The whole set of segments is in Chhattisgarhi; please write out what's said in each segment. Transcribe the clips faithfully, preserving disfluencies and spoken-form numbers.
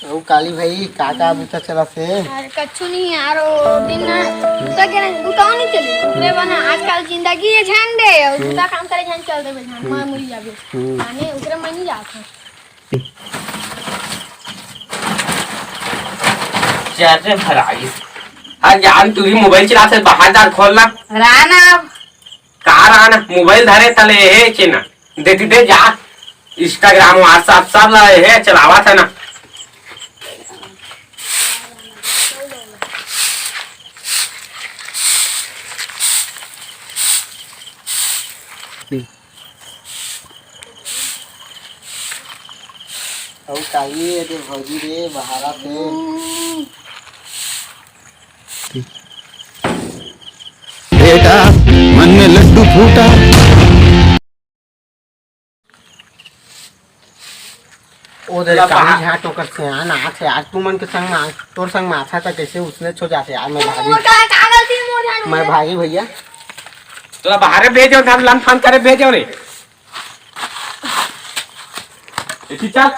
अउ काली भाई, का का बूता चलत हे? अरे कच्छु नहीं यार, वो दिन ना बूता के ना, बूता नहीं चली। ओकरे बना आजकल जिंदगी ये झंडे, और बूता काम करे झन चल देबे झन, मैं मुड़ी जाबे। हम्म। माने ओकरे मैं नहीं जात हूँ। चार्जर भराइस। अरे यार, तू ही मोबाइल चलात हे, बाहर जा खोल ना। राना। का राना, मोबाइल धरे तले हे चेना। देती दे जा। Instagram, WhatsApp सब ला हे, चलावत हे ना। अउ काली, ए दे भौजी रे, बहारा थे। बेटा, मन में लड्डू फूटा। ओ दे ला काली बहा- झाट ओकर सियान आथे यार, तू मन के संग मा, तोर संग मा आथा त कैसे उसने छो जाथे यार, मैं भागी। मोर का, का गलती मोर झाट मैं होगे? भागी भैया। तोला बाहर भेजो, हम लंड फंड करे भेजो रे। ए, चल।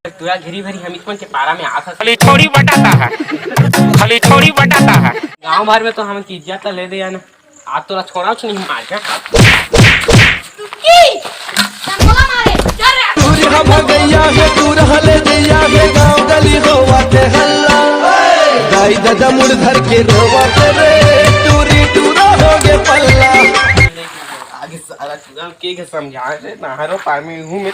पूरा घेरी भेरी हम इतमन के पारा में आथा। खाली छोड़ी बटाता है, खाली छोड़ी बटाता है। गांव भर में तो हम की इज्जत ले दे ना। आज तोला छोड़ा कुछ नहीं मार के। की? तंगोला मारे, चल रे। दूर ह भगैया हे, दूर ह ले जैया हे, गाँव गली होवत हे हल्ला। दाई ददा मुड़ धर के रोवत रे, टूरी टूरा होगे पल्ला। आगे सारा चुगल के, के समझा रे, नहरो पानी हूँ में।